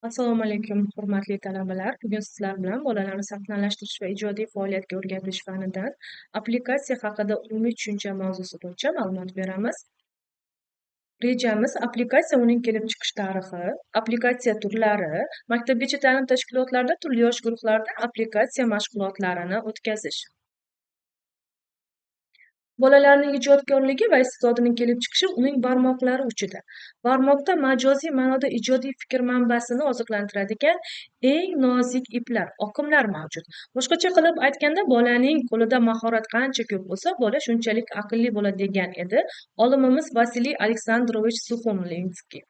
Assalomu alaykum, hurmatli talabalar. Bugun sizlar bilan bolalarni sahnalashtirish va ijodiy faoliyatga o'rgatish fanidan applikatsiya haqida umumiy tushuncha mavzusi bo'yicha ma'lumot beramiz. Rejamiz: applikatsiya, uning kelib chiqish tarixi, applikatsiya turlari, maktabgacha ta'lim tashkilotlarida turli yosh guruhlarida applikatsiya mashg'ulotlarini o'tkazish. Bolalarning ijodkorligi va iste'dodining kelib chiqishi uning barmoqlari uchida. Barmoqda majoziy ma'noda ijodiy fikr manbasini oziqlantiradigan eng nozik iplar, oqimlar mavjud. Boshqacha qilib aytganda, bolaning qo'lida mahorat qancha ko'p bo'lsa, bola shunchalik aqlli bo'ladi degan edi olimimiz Vasiliy Aleksandrovich Suxomlinskiy.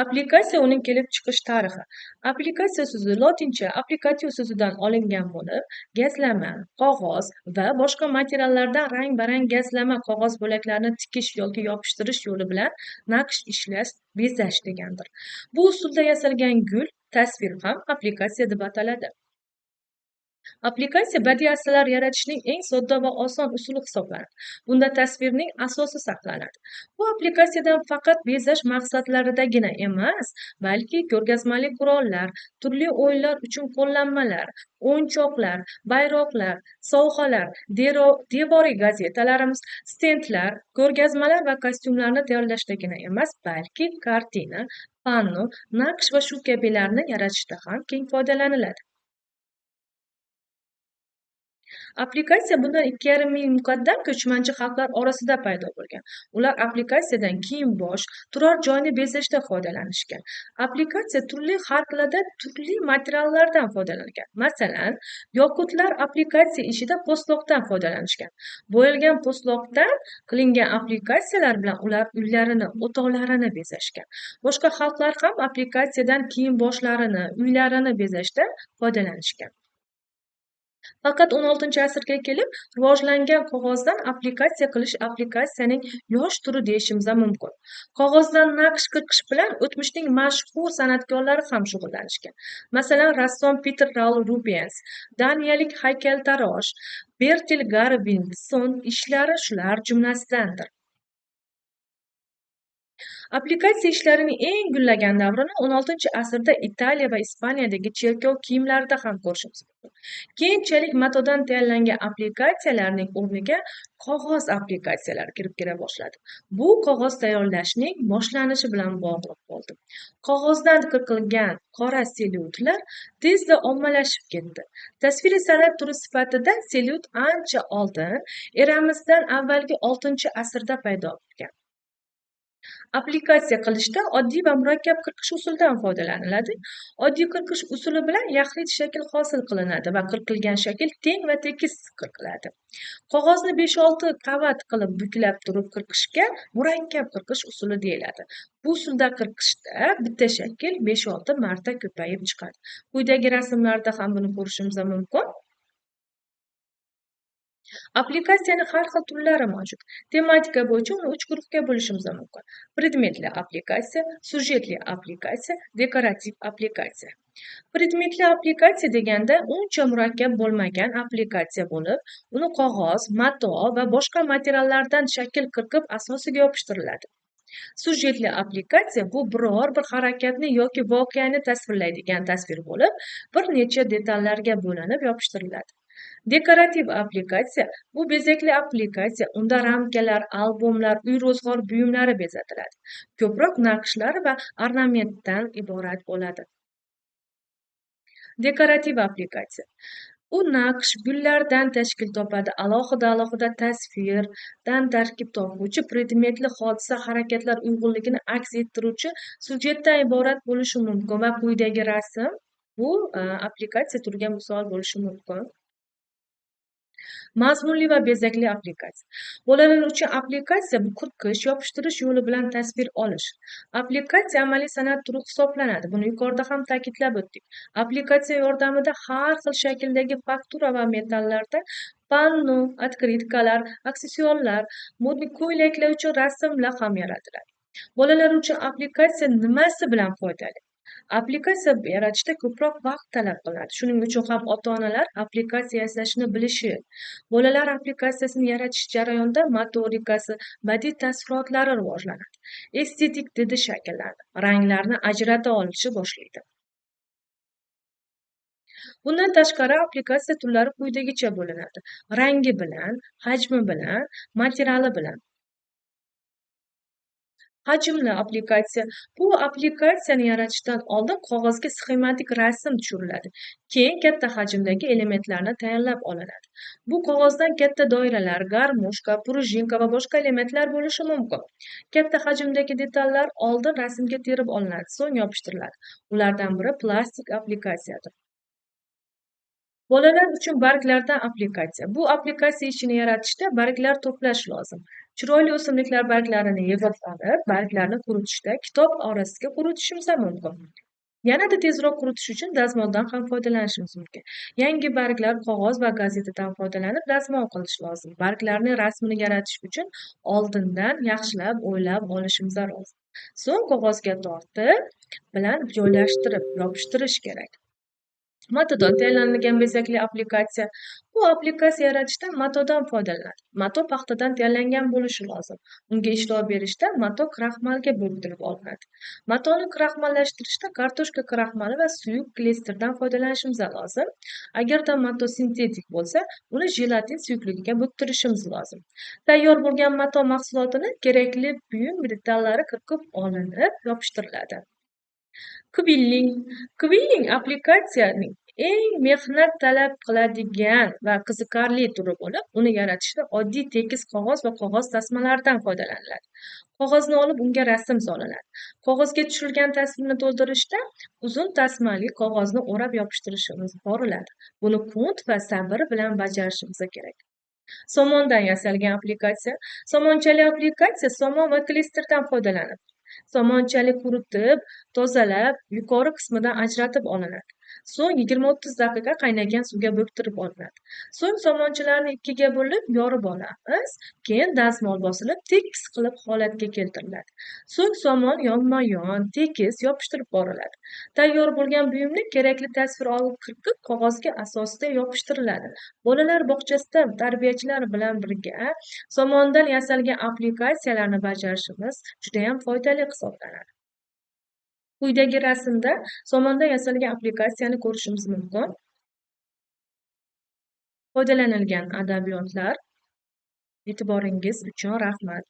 Applikatsiya, uning kelib chiqish tarixi. Applikatsiya so'zi lotincha applicatio so'zidan olingan bo'lib, gazlama, qog'oz va boshqa materiallardan rang-barang gazlama qog'oz bo'laklarini tikish yoki yopishtirish yo'li bilan naqsh ishlash, bezash degandir. Bu usulda yasalgan gul, tasvir ham applikatsiya deb ataladi. Applikatsiya badiiy asarlar yaratishning eng sodda va oson usuli hisoblanadi. Bunda tasvirning asosi saqlanadi. Bu applikatsiyadan faqat bezash maqsadlaridagina emas, balki ko'rgazmali qurollar, turli o'yinlar uchun qo'llanmalar, o'yinchoqlar, bayroqlar, sovg'alar, devoriy gazetalarimiz, stendlar, ko'rgazmalar va kostyumlarni tayyorlashdagina emas, balki kartina, panno, naqsh va shu kabilarni yaratishda ham keng foydalaniladi. Applikatsiya bundan 2,5 ming muqaddam ko'chmanchi xalqlar orasida paydo bo'lgan. Ular applikatsiyadan kiyim-bosh, turar joyni bezashda foydalanishgan. Applikatsiya turli xalqlarda turli materiallardan foydalangan. Masalan, yoqutlar applikatsiya ishida po'stloqdan foydalanishgan. Bo'yalgan po'stloqdan qilingan applikatsiyalar bilan ular uylarini, o'tovlarini bezashgan. Boshqa xalqlar ham applikatsiyadan kiyim-boshlarini, uylarini bezashda foydalanishgan. Faqat 16-asrga kelib rivojlangan qog'ozdan applikatsiya qilish applikatsiyaning yosh turi deyishimiz mumkin. Qog'ozdan naqsh qirqish bilan o'tmishning mashhur san'atkorlari ham shug'ullanishgan. Masalan, rassom Peter Raul Rubens, daniyalik haykaltarosh Bertil Garvinson ishlari shular jumlasidandir. Applikatsiya ishlarining eng gullagan davrini 16-asrda Italiya va Ispaniyadagi cherkov kiyimlarida ham ko'rishimiz mumkin. Keyinchalik matodan tayyorlangan applikatsiyalarning o'rniga qog'oz applikatsiyalari kirib kela boshladi. Bu qog'oz tayyorlashning boshlanishi bilan bog'liq bo'ldi. Qog'ozdan qirqilgan qora sellyutlar tezda ommalashib ketdi. Tasviriy san'at turi sifatida sellyut ancha oldin, eramizdan avvalgi 6-asrda paydo bo'lgan. Applikatsiya qilishda oddiy va murakkab qirqish usulidan foydalaniladi. Oddiy qirqish usuli bilan yaxlit shakl hosil qilinadi va qirqilgan shakl teng va tekis qirqiladi. Qog'ozni 5-6 qavat qilib buklab turib qirqishga murakkab qirqish usuli deyiladi. Bu usulda qirqishda bitta shakl 5-6 marta ko'payib chiqadi. Quyidagi rasmlarda ham buni ko'rishimiz mumkin. Applikatsiyaning har xil turlari mavjud. Tematika bo'yicha uni 3 guruhga bo'lishimiz mumkin. Predmetli applikatsiya, syujetli applikatsiya, dekorativ applikatsiya. Predmetli applikatsiya deganda uncha murakkab bo'lmagan applikatsiya bo'lib, uni qog'oz, mato va boshqa materiallardan shakl qirqib asosiga yopishtiriladi. Syujetli applikatsiya bu biror bir harakatni yoki voqeani tasvirlaydigan tasvir bo'lib, bir necha detallarga bo'linib yopishtiriladi. Dekorativ applikatsiya bu bezakli applikatsiya, unda ramkalar, albomlar, uy-ro'zg'or buyumlari bezatiladi. Ko'proq naqshlar va ornamentdan iborat bo'ladi. Dekorativ applikatsiya u naqsh, gullardan tashkil topadi, alohida-alohida tasvirdan tarkib topuvchi predmetli hodisa, harakatlar uyg'unligini aks ettiruvchi syujetdan iborat bo'lishi mumkin va quyidagi rasm bu applikatsiya turiga misol bo'lishi mumkin. Mazmunli va bezakli applikatsiya. Bolalar uchun applikatsiya bu qirqish, yopishtirish yo'li bilan tasvir olish. Applikatsiya amaliy san'at turi hisoblanadi. Buni yuqorida ham ta'kidlab o'tdik. Applikatsiya yordamida har xil shakldagi faktura va metallarda panno, otkritkalar, aksessuarlar, modniy ko'ylaklar uchun rasmlar ham yaratiladi. Bolalar uchun applikatsiya nimasi bilan foydali? Applikatsiya yaratishda ko'proq vaqt talab qilinadi. Shuning uchun ham ota-onalar applikatsiya yasashni bilishi, bolalar applikatsiyasini yaratish jarayonida motorikasi, badiiy taassurotlari rivojlanadi. Estetik didi shakllanadi, ranglarni ajrata olishi boshlaydi. Bundan tashqari applikatsiya turlari quyidagicha bo'linadi: rangi bilan, hajmi bilan, materiali bilan. Hajmli applikatsiya. Bu applikatsiyani yaratishdan oldin qog'ozga sxematik rasm tushiriladi. Keyin katta hajmdagi elementlarni tayyorlab olinadi. Bu qog'ozdan katta doiralar, garmoshka, prujinka va boshqa elementlar bo'lishi mumkin. Katta hajmdagi detallar oldin rasmga terib olinadi, so'ng yopishtiriladi. Ulardan biri plastik applikatsiyadir. Bolalar uchun barglardan applikatsiya. Bu applikatsiya ishini yaratishda barglar to'plash lozim. Chiroyli o'simliklar barglarini yig'ib olib, barglarni quritishda kitob orasiga quritishimiz ham mumkin. Yanada tezroq quritish uchun dazmoldan ham foydalanishimiz mumkin. Yangi barglar qog'oz va gazetadan foydalanib dazmol qilish lozim. Barglarning rasmini yaratish uchun oldindan yaxshilab o'ylab olishimiz lozim. So'ng qog'ozga tortib bilan joylashtirib, yopishtirish kerak. Matodan tayyorlangan bezakli applikatsiya. Bu applikatsiya yaratishda matodan foydalaniladi. Mato paxtadan tayyorlangan bo'lishi lozim. Unga ishlov berishda mato kraxmalga bo'ktirib olinadi. Matoni kraxmallashtirishda kartoshka kraxmali va suyuq klesterdan foydalanishimiz lozim. Agarda mato sintetik bo'lsa, uni jelatin suyuqligiga bo'ktirishimiz lozim. Tayyor bo'lgan mato mahsulotini kerakli buyum detallari qirqib olinib yopishtiriladi. Quilling. Quilling applikatsiyaning eng mehnat talab qiladigan va qiziqarli turi bo'lib, uni yaratishda oddiy tekis qog'oz va qog'oz tasmalaridan foydalaniladi. Qog'ozni olib, unga rasm solinadi. Qog'ozga tushirilgan tasvirni to'ldirishda uzun tasmali qog'ozni o'rab yopishtirishimiz boriladi. Buni qunt va sabr bilan bajarishimiz kerak. Somondan yasalgan applikatsiya. Somonchali applikatsiya somon va klesterdan foydalanib, somonchali quritib, tozalab, yuqori qismidan ajratib olinadi. So'ng 20-30 daqiqa qaynagan suvga bo'ktirib olinadi. So'ng somonchalarni ikkiga bo'lib yorib olamiz. Keyin dazmol bosilib, tekis qilib holatga keltiriladi. So'ng somon yonma-yon, tekis yopishtirib boriladi. Tayyor bo'lgan buyumni kerakli tasvir olib qirqib, qog'ozga asosida yopishtiriladi. Bolalar bog'chasida tarbiyachilar bilan birga somondan yasalgan applikatsiyalarni bajarishimiz juda ham foydali hisoblanadi. Quyidagi rasmda somondan yasalgan applikatsiyani ko'rishimiz mumkin. Foydalanilgan adabiyotlar. E'tiboringiz uchun rahmat.